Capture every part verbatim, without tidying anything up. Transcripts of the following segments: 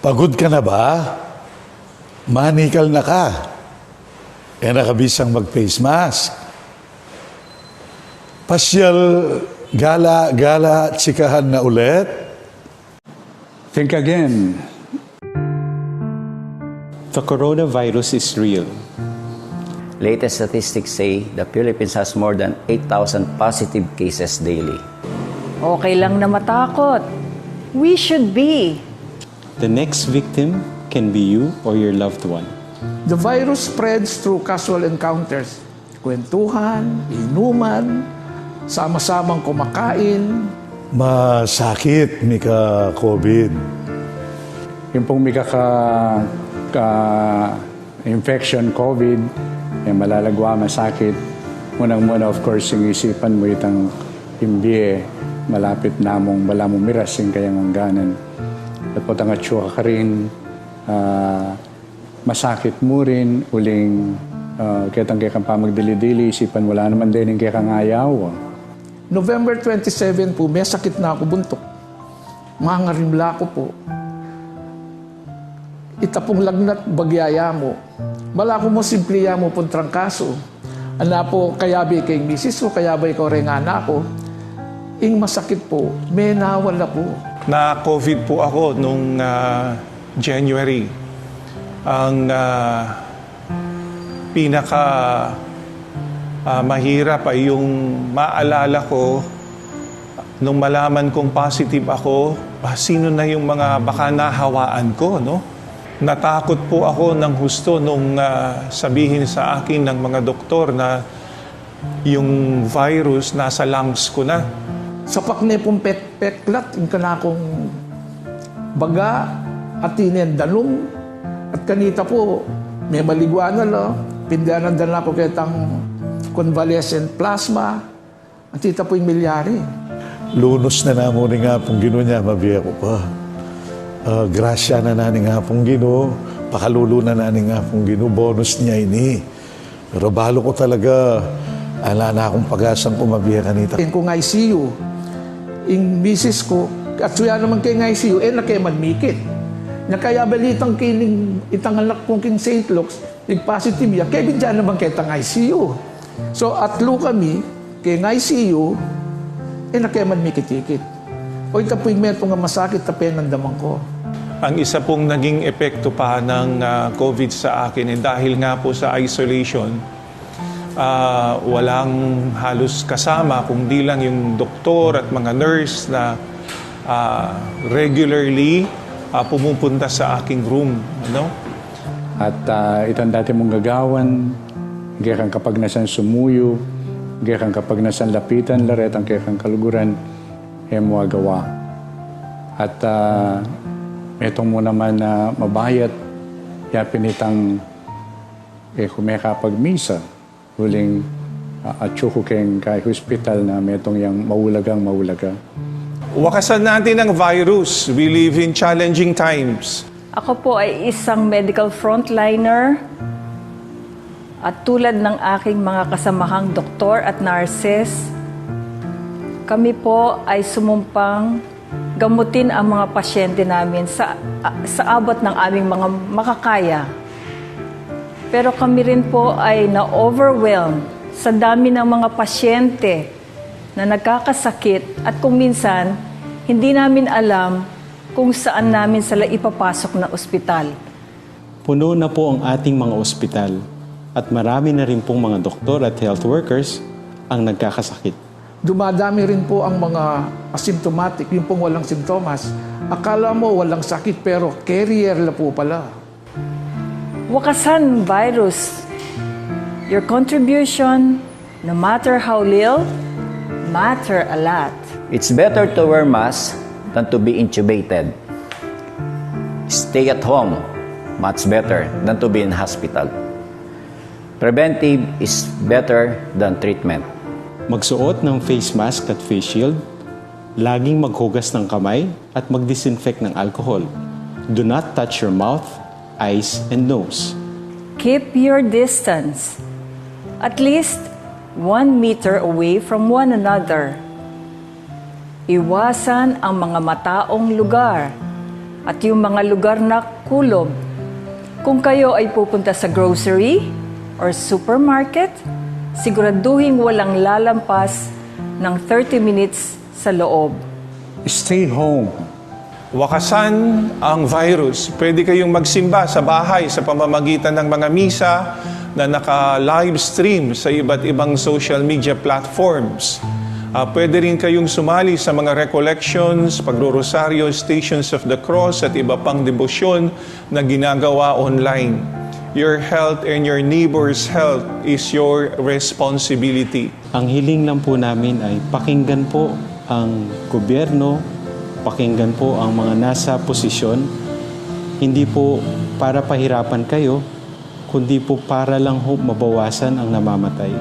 Pagud ka na ba? Manikal na ka. E na ka bisang mag-face mask. Pasyal, gala-gala, tsikahan na ulit. Think again. The coronavirus is real. Latest statistics say the Philippines has more than eight thousand positive cases daily. Okay lang na matakot. We should be. The next victim can be you or your loved one. The virus spreads through casual encounters. Kwentuhan, inuman, sama-samang kumakain. Masakit mika-COVID. Yung pong mika ka, ka infection, COVID, e malagwa, masakit. Munang-muna, of course, ing isipan mu itang ing bie, malapit na mung balamu miras ing kayang angganan. At potang atsu ka karin, ah, masakit mu rin, uling, ah, ketang kekang pamagdili-dili, isipan mu la naman deng kekang ayaw. November twenty-seven pu, mesakit na ku buntuk. Mangarimla ku pu. Ita pung lagnat bagya ya mu. Balaku mu simple ya mu pung trangkasu. Ana pu, kayabe ke ing misis ku, kayabe ke reng anak ku. Ing masakit pu, menawala pu. Na-COVID pu aku nung, ah, January. Ang, ah, pinaka, ah, mahirap ay yung maalala ko nung malaman kong positive ako, ah, sino na yung mga baka nahawaan ko, no? Natakot po ako ng husto nung, ah, sabihin sa akin ng mga doktor na yung virus nasa lungs ko na. Sapak ne pung pek-, peklat ing kanakung baga, atin ne danum, at kanita pu, memaligwa na la, pindanan da na ku ketang convalescent plasma, at ita pu ing milyari. Lunus na namu ning Apung Ginu, nya mabie ku pa. Ah, grasya na na ning Apung Ginu, pakalulu na na ning Apung Ginu, bonus ne ini. Pero balu ku talaga, ala na kung pag-asang kumabie kanita. Ing kung I C U, ing misis ku, atsu ya naman keng I C U, e na ke man mikit. Nya kaya balitang kining itang anak kung king Saint Luke's, nag-positive ya, kebit ya naman ketang I C U. So, atlu kami, keng I C U, e na ke man mikit-ikit. O, ita pu ing metung a masakit a penandaman ku. Ang isa pong naging epekto pa ng, ah, COVID sa akin, eh, dahil nga po sa isolation, ah, walang halos kasama, kung di lang yung doktor at mga nurse na, ah, regularly, ah, pumupunta sa aking room, ano? At, ah, itang dati mung gagawan, kekang kapagnasan sumuyu, kekang kapagnasan lapitan la retang kekang kaluguran, e mu agawa. At, ah, metung mu naman a mabayat, yapin itang, e ku mekapagmisa, uling, ah, atsu ku keng kay hospital na metung yang maulagang maulaga. Wakasan natin ang virus. We live in challenging times. Ako po ay isang medical frontliner at tulad ng aking mga kasamahang doktor at nurses, kami po ay sumumpang gamutin ang mga pasyente namin sa, sa abot ng aming mga makakaya. Pero kami rin po ay na-overwhelm sa dami ng mga pasyente na nagkakasakit at kung minsan, hindi namin alam kung saan namin sila ipapasok na ospital. Puno na po ang ating mga ospital at marami na rin pong mga doktor at health workers ang nagkakasakit. Dumadami rin po ang mga asymptomatic, yung pong walang simptomas. Akala mo walang sakit pero carrier la po pala. Wakasan virus, your contribution, no matter how little, matter a lot. It's better to wear mask than to be intubated. Stay at home, much better than to be in hospital. Preventive is better than treatment. Magsuot ng face mask at face shield. Laging maghugas ng kamay at mag-disinfect ng alcohol. Do not touch your mouth, eyes, and nose. Keep your distance, at least one meter away from one another. Iwasan ang mga mataong lugar. At yung mga lugar na kulob. Kung kayo ay pupunta sa grocery or supermarket, siguraduhing walang lalampas ng thirty minutes sa loob. Stay home. Wakasan ang virus. Pwede kayong magsimba sa bahay sa pamamagitan ng mga misa na naka-live stream sa iba't ibang social media platforms. Ah, pwede rin kayong sumali sa mga recollections, pagrorosaryo, Stations of the Cross at iba pang debosyon na ginagawa online. Your health and your neighbor's health is your responsibility. Ang hiling lang po namin ay pakinggan po ang gobyerno, pakinggan po ang mga nasa posisyon, hindi po para pahirapan kayo, kundi po para lang ho mabawasan ang namamatay.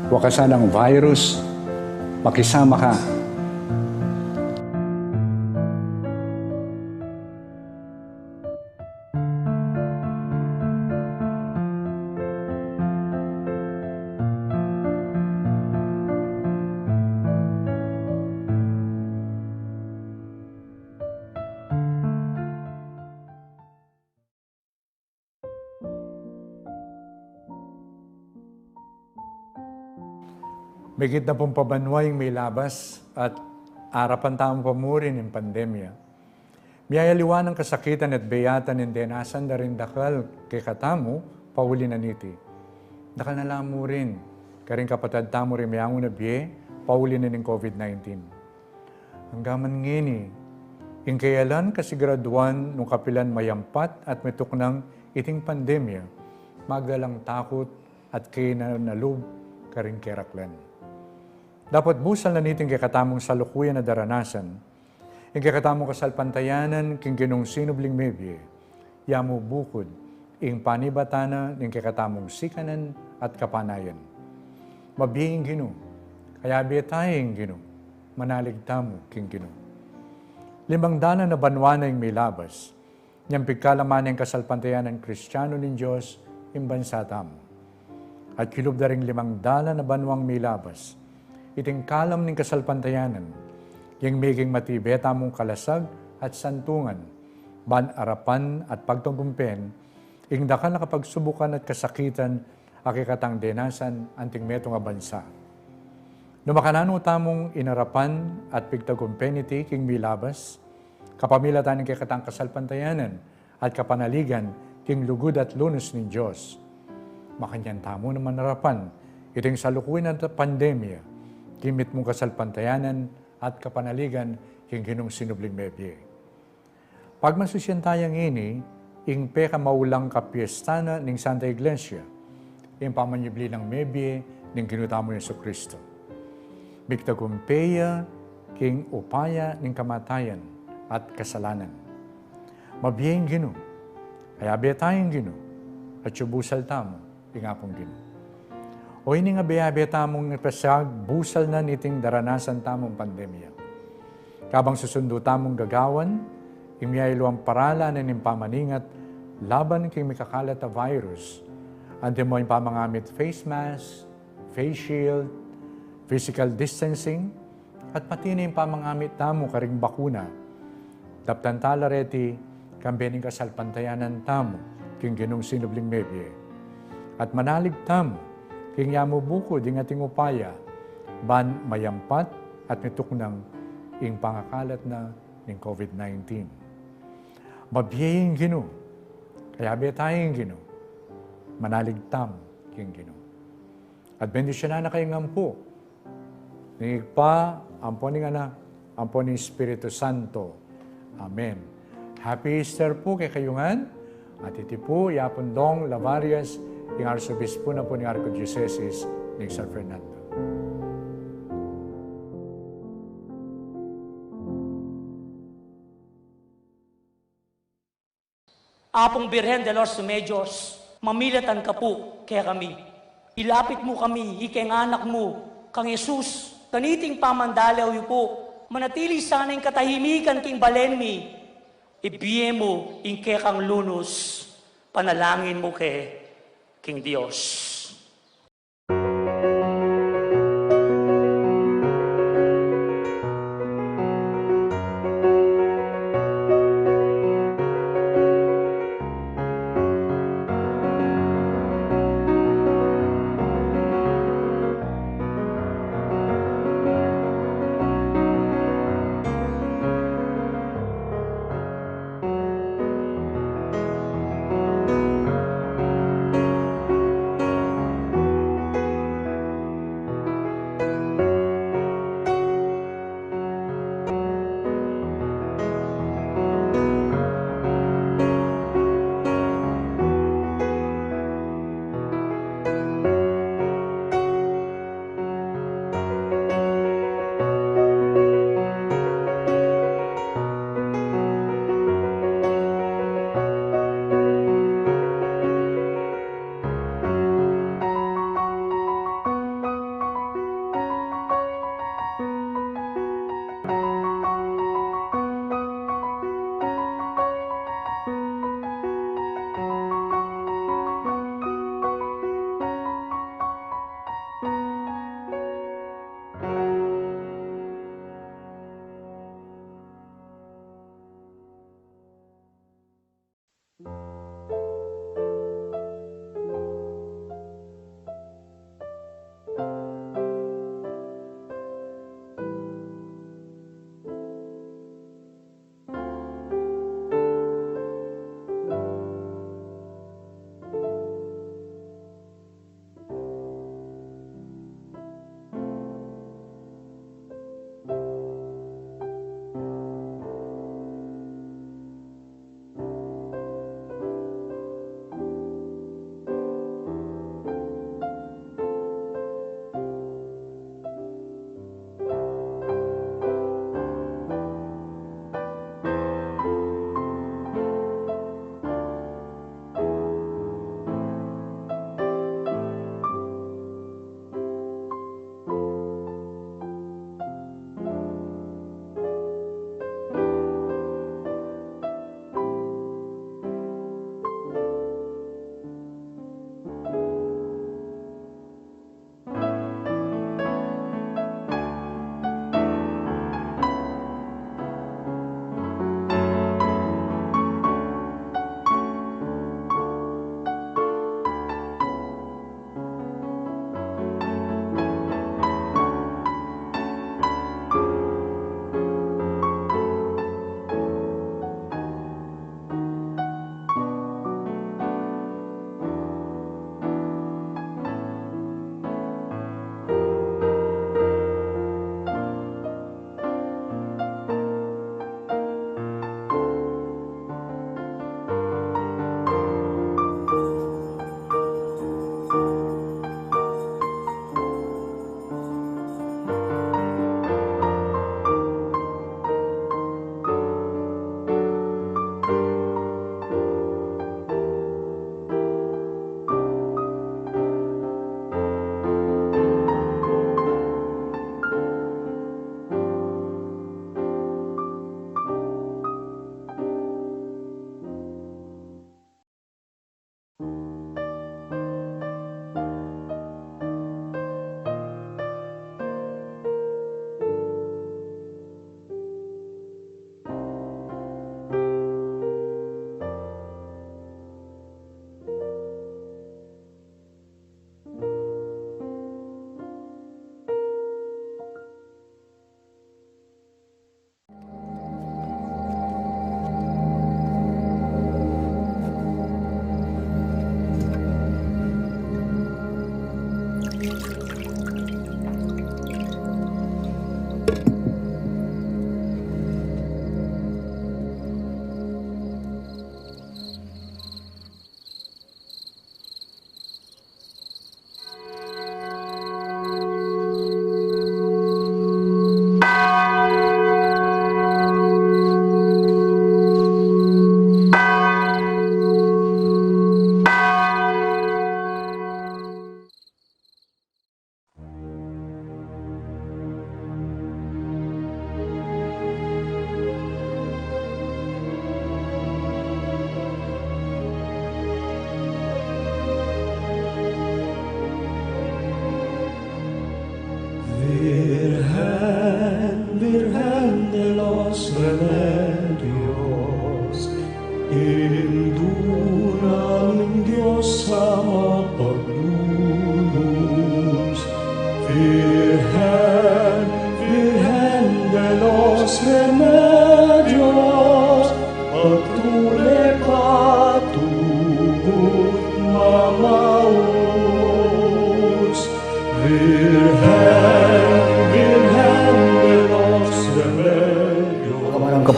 Wakasan ang virus, makisama ka. Migit na pung pabanua ing milabas at arapan tamu pa murin ing pandemya. Miyayaliwa nang kasakitan at biyatan ing denasan da ring dakal kekatamu pauli na niti. Dakal na la murin karing kapatad tamu ring miyanguna bie pauli na ning COVID nineteen. Anggaman ngeni, ing keyalan kasiguraduan nung kapilan mayampat at mituknang iting pandemya, magalang takut at kena na lub karing keraklan. Dapot busal na niting kekatamung salukuyan a daranasan, ing kekatamung kasalpantayanan king Ginung sinubling mebie, ya mu bukud ing panibatan na ning kekatamung sikanan at kapanayan. Mabie ing Ginu, kayabe tamu ing Ginu, manalig tamu king Ginu. Limang dalan a banua na ing milabas, nyang pigkalaman ning kasalpantayanan Kristiano ning Dios ing bansa tamu. At kilub da ring limang dalan a banuang milabas, iting kalam ning kasalpantayanan, yang meging matibe tamung kalasag at santungan, ban arapan at pagtagumpen ing dakal a kapagsubukan at kasakitan a kekatang denasan anting metung a bansa. Nung makananu tamung inarapan at pigtagumpen iti king milabas, kapamilatan ning kekatang kasalpantayanan at kapanaligan king lugud at lunus ning Dios, makanyan tamu naman arapan iting salukuyan a pandemya king mitmung kasalpantayanan at kapanaligan king Ginung sinubling mebie. Pagmasusian taya ngeni ing pekamaulang kapiestan na ning Santa Iglesia, ing pamanyubli nang mebie ning Ginu tamung Jesucristo. Migtagumpe ya king upaya ning kamatayan at kasalanan. Mabie ing Ginu, kayabe taya ing Ginu, at busal tamu ing Apung Ginu. O ini nga abe-abe tamung ipasiag busal na niting daranasan tamung pandemya. Kabang susundu tamung gagawan ing miyayaliwang paralan ning pamaningat laban king mikakalat a virus, antimo ing pamangamit face mask, face shield, physical distancing, at pati na ing pamangamit tamu karing bakuna. Daptan tala reti kambe ning kasalpantayanan tamu king Ginung sinubling mebie. At manalig tamu king ya mu bukud ing ating upaya ban mayampat at mituknang ing pangakalat na ning COVID nineteen. Mabie ing Ginu, kayabe taya ing Ginu, manalig tamu king Ginu. At bendisyunan na kayu ngan pu ning Ibpa, ampo ning Anak, ampo ning Espiritu Santo. Amen. Happy Easter pu kekayu ngan. At iti pu i Apung Dong Lavarias, ing Arsobispo na pu ning Arkidiosesis ning San Fernando. Apung Birhen de los Remedios, mamilatan ka pu kekami. Ilapit mu kami, ikeng anak mu, kang Jesus, kaniting pamandalew yu pu, manatili sana ing katahimikan king balen mi, ibie mu ing kekang lunus, panalangin mu ke king Dios.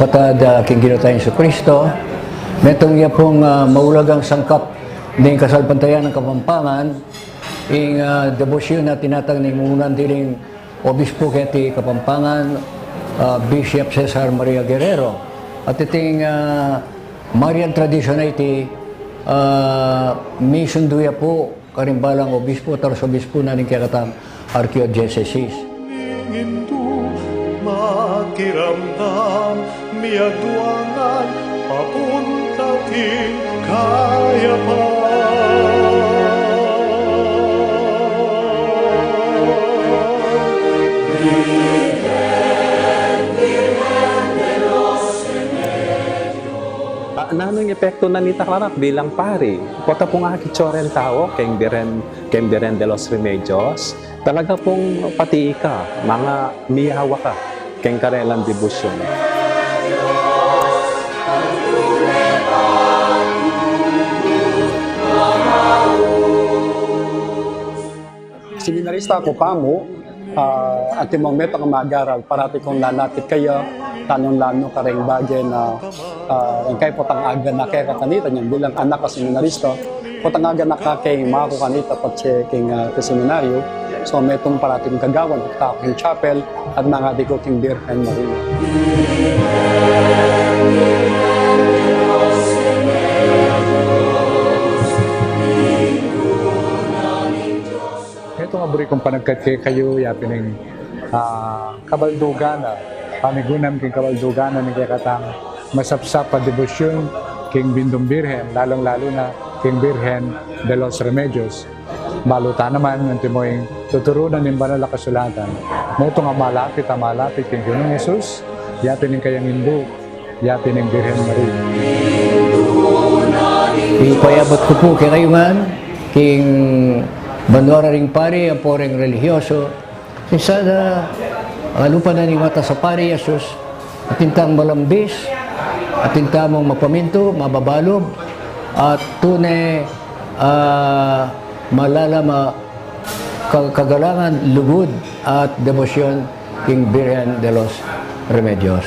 Kapatad, ah, king Ginu tang Jesucristo, metung ya pung, ah, maulagang sangkap ning kasalpantayanan Kapampangan, ing, ah, debosyun a tinatang ning munang diling obispo keti Kapampangan, ah, Bishop Cesar Maria Guerrero. At iting, ah, mariang tradisyun a iti, ah, misundu ya pu karing balang obispo at arsobispo na ning kekatang arkidiosesis. Indu makiramdam, miyaduangan, papunta king kayapan. Ah, nanung epektu na nita kanaku bilang pari? Potang pung akitsu reng tau keng Birhen, keng Birhen de los Remedios, talaga pung pati ika, manga miyawa ka keng karelang debosyun. Seminarista ku pamu, ah, antimong metung a mag-aral, parati kung lalapit kaya, lalung-lalu kareng bage na, ah, ing kayang potang aganaka kanita, inyang bilang anak a seminarista, potang aganaka keng maku kanita patse king, ah, seminaryo. So, metung parati kung gagawan, pagtaku king chapel, at mangadi ku king Birhen Maria. Metung a buri kung panagkat kekayu, ya pin ing, ah, kabaldugan na, pamigunam king kabaldugan na ning kekatang masapsap a debosyun king Bindung Birhen, lalung-lalu na king Birhen de los Remedios. Balu ta naman, antimo ing tuturu na ning Banal a Kasulatan, metung a malapit a malapit king Ginung Jesus, ya pin ing kayang indu, ya pin ing Birhen Maria. Ipayabat ku pu kekayu ngan, king banua da ring pari, ampo reng relihiyoso, king sada, ah, lupa na ning matas a pari Jesus, atin tang malambis, atin tamung mapamintu, mababalub, at tune, ah, malalam a ka-, kagalangan, lugud, at debosyun king Birhen de los Remedios.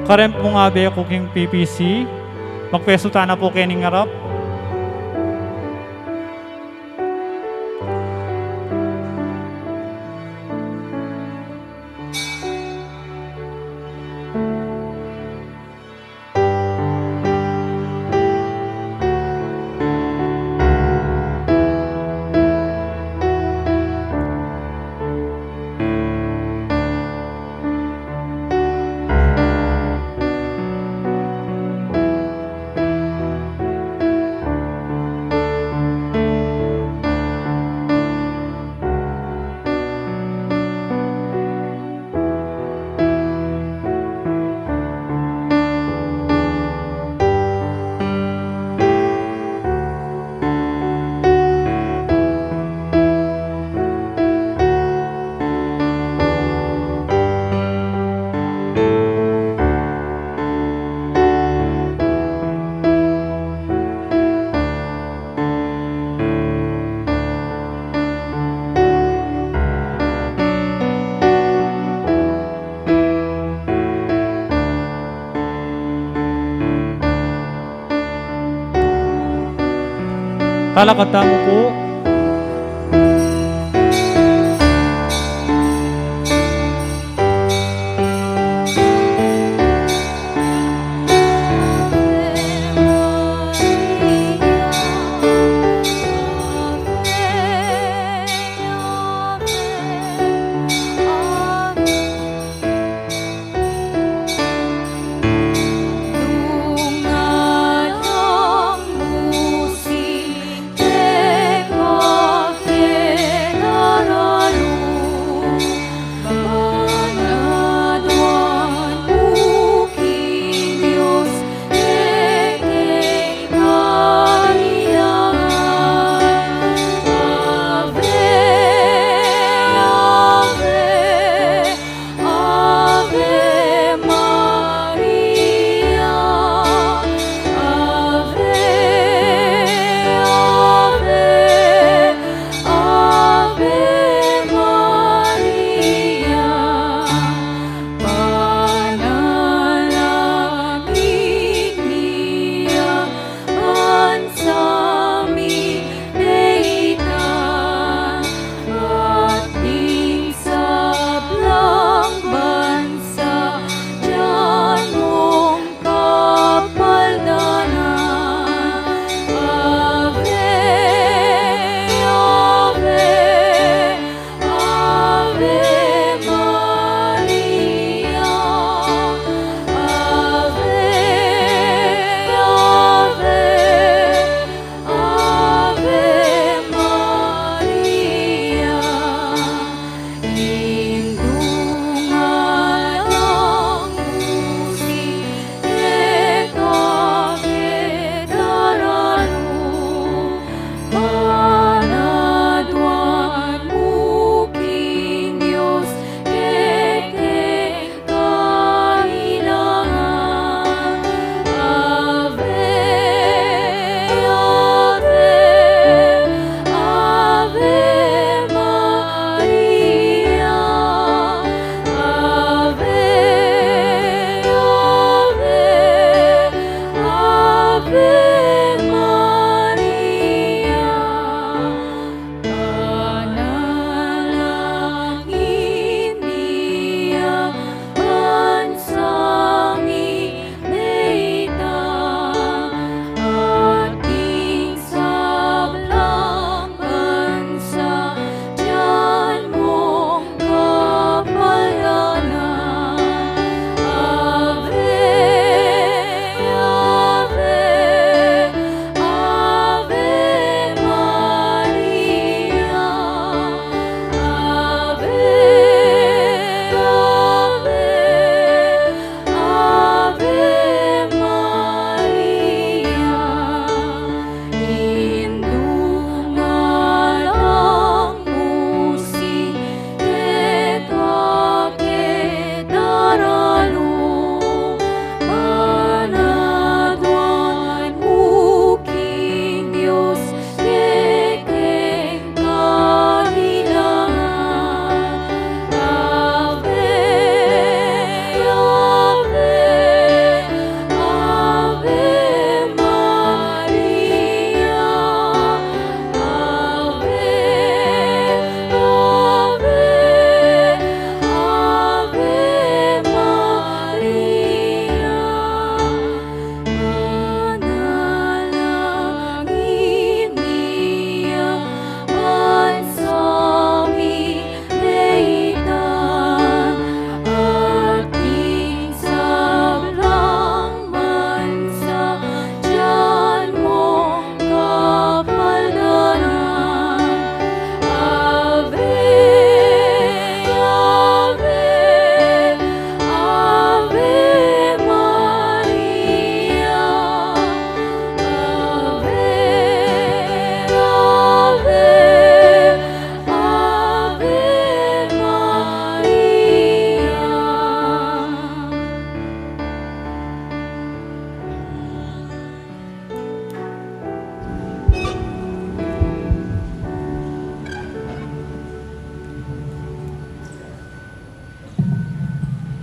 Kareng pu ngabe ku king P P C, magpesu tana pu kening arap. Talakad tamu pu.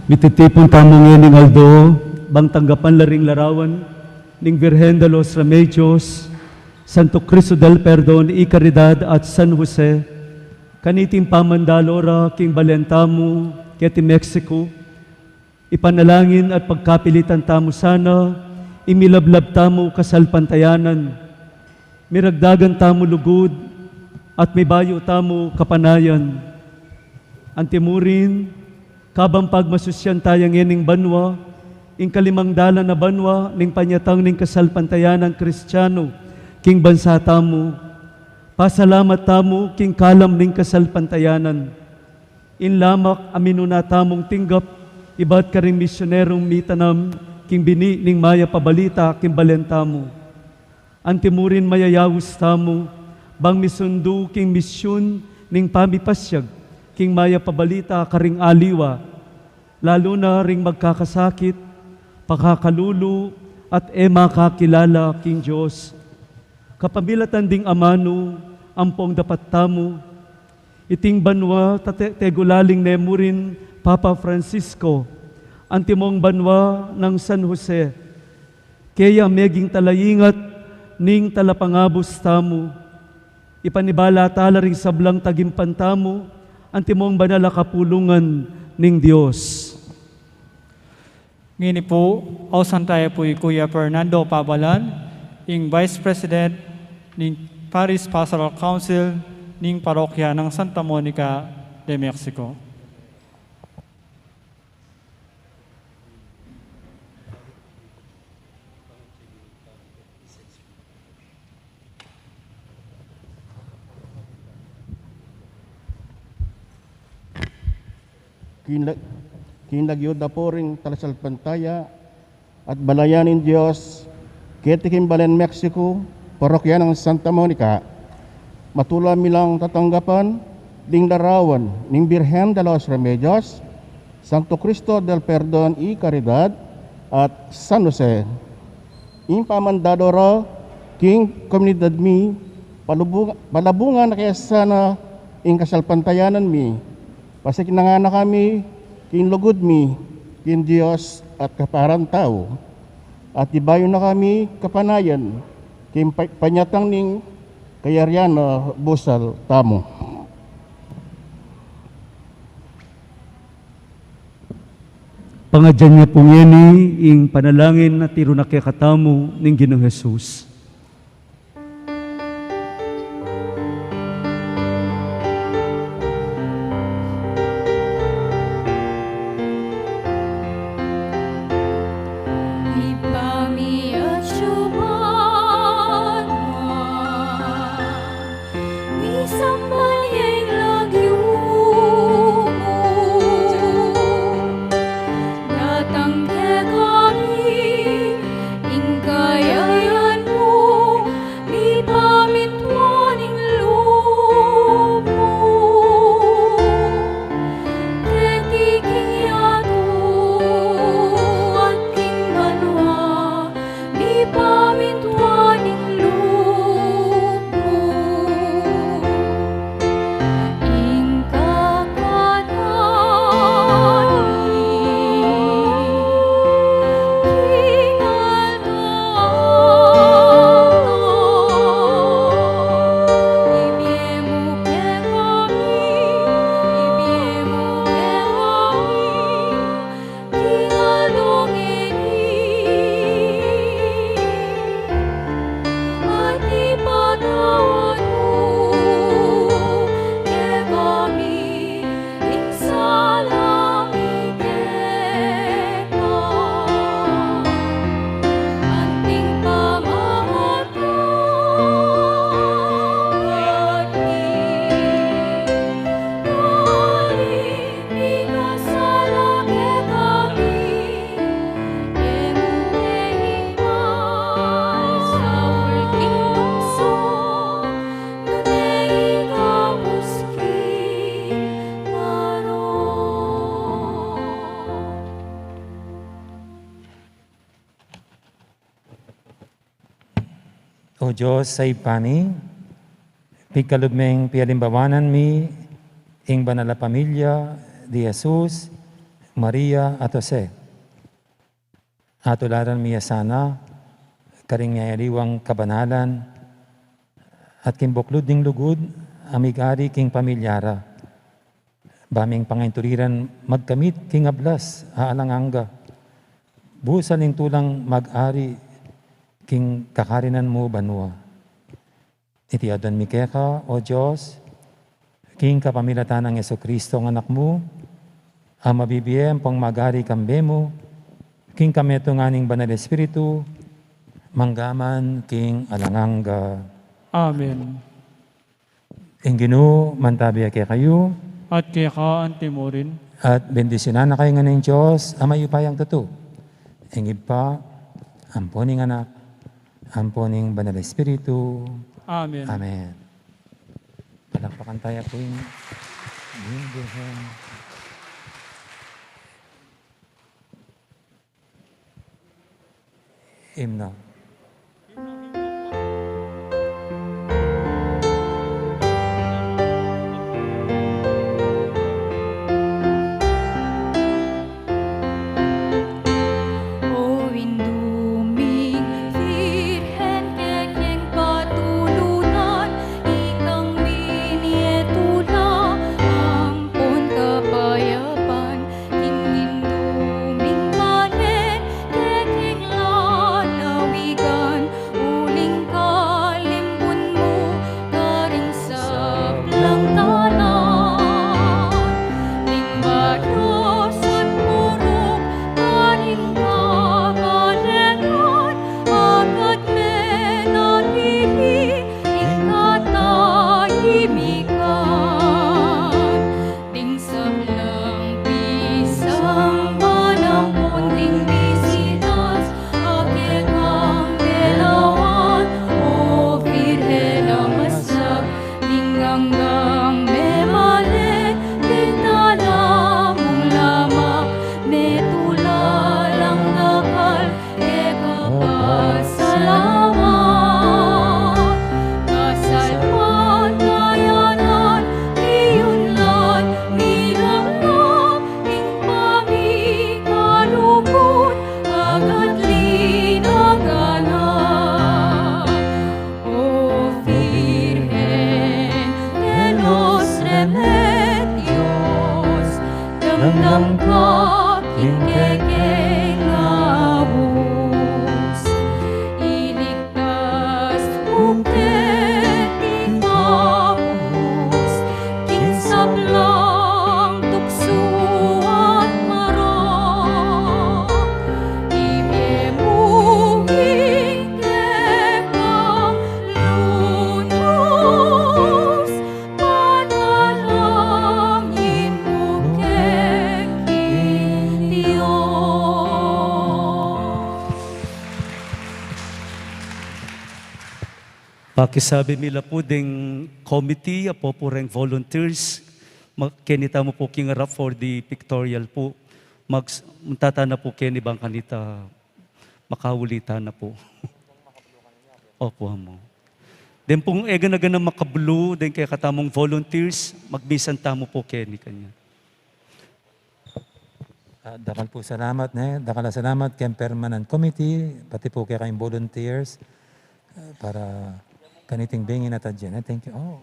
Mititipun tamu ngening aldo, bang tanggapan la ring larawan ning Virgen de los Remedios, Santo Cristo del Perdon y Caridad at San Jose, kaniting pamandalo ra king balen tamu keti Mexico. Ipanalangin at pagkapilitan tamu sana ing milablab tamu kasalpantayanan, miragdagan tamu lugud, at mibayu tamu kapanayan. Antimurin, kabang pagmasusyan taya ngening banua, ing kalimang dalan a banua ning panyatang ning kasalpantayanan Kristiano king bansa tamu, pasalamat tamu king kalam ning kasalpantayanan. In lamak a minuna tamung tinggap ibat karing misyunerung mitanam king bini ning mayap a balita king balen tamu. Antimurin mayayaus tamu bang misundu king misyun ning pamipasyag king mayap a balita karing aliwa, lalu na ring magkakasakit, pakakalulu, at e makakilala king Dios. Kapamilatan ding amanu ampong dapat tamu, iting banua tate-, tegulaling ne mu rin Papa Francisco, antimong banua nang San Jose, keya meging talaingat ning talapangabus tamu. Ipanibala tala ring sablang tagimpan tamu, antimong banal a kapulungan ning Dios. Ngeni pu, ausan taya pu i Kuya Fernando Pabalan, ing Vice President ning Parish Pastoral Council ning Parokya nang Santa Monica de Mexico. King la-, king lagyu da pu ring talasalpantaya at balayan ning Dios keti king balen Mexico, parokya nang Santa Monica. Matula mi lang tatanggapan ding larawan ning Birhen de los Remedios, Santo Cristo del Perdon y Caridad, at San Jose. Ing pamandalo ra king komunidad mi, palubung-, palabungan na ke sana ing kasalpantayanan mi. Pasiknangan na kami king lugud mi king Dios at kaparang tau, at ibayu na kami kapanayan king pa-, panyatang ning kayarian a busal tamu. Pangadyan na pu ngeni ing panalangin a tiru na kekatamu ning Ginung Jesus. Ibpa mi atsu ka banua, misamban ya ing lagyu mu. Datang kekami ing kayarian mu, mipamintuan ing lub mu keti king yatu at king banua. Mipamintuan ing lub mu. Ing kakanan mi king aldo-aldo ibie mu kekami, ibie mu kekami king aldo ngeni, at ipatawad mu kekami ing sala mi keka, anting pamamat O Dios a Ibpa mi, pikalub meng pialimbawanan mi ing banal a pamilya di Jesus, Maria at Jose. Atularan mi ya sana karing yayaliwang kabanalan at king buklud ning lugud a migari king pamilya ra. Ba ming pangainturiran magkamit king ablas a alang angga. Busal ning tulang mag-ari king kakarinan mu banua. Iti aduan mi keka, O Dios, king kapamilatan nang Jesucristo a Anak mu, a mabibie ampong magari kambe mu, king kametungan ning Banal Espiritu, mangga man king alang angga. Amen. Ing Ginu mantabi ya kekayu. At keka antimurin. At bendisyunan na kayu ngan ning Dios a mayupayang tutu, ing Ibpa, ampo ning Anak, ampo ning Banal Espiritu. Amen. Amen. Palakpakan taya pu ing, ing Birhen. Himno. O Indu ming Birhen, kekeng patulunan, ikang binie tula ampon kapayapan, king Indu ming malen, kekeng lalawigan, uling kalimbun mu karing sablang dalan. Ning mados at buruk karing kabaleran, agad me na dili ing katahimikan. Ding sablang pisang ampon ding bisitas a kekang belawan, O Birhen a masak, ning anggang memalen, king tala mung lamak, metula lang dakal, keka pasalamat. Kasalpantayanan, miyunlad, miramram, ing pamikalugud, agad linaganap. O Virgen de los Remedios, damdam ka king kekeng abus. Iligtas mu keti kabus king sablang tuksu at marok. Ibie mu ing kekang lunus, panalangin mu keng Dios. Pakisabi mi la pu deng committee, apo pu reng volunteers, ma-, keni tamu pu king arap for the pictorial pu. Mag-, munta tana pu keni bang kanita makauli tana pu. Opo, Among. Deng pung egana-gana makablue, deng kekatamung volunteers, magmisan tamu pu keni kanyan. Ah, dakal pu salamat, ne? Dakal a salamat keng permanent committee, pati pu kekayung volunteers, ah, para kaniting bengin at adyan, eh. Thank you. Oh.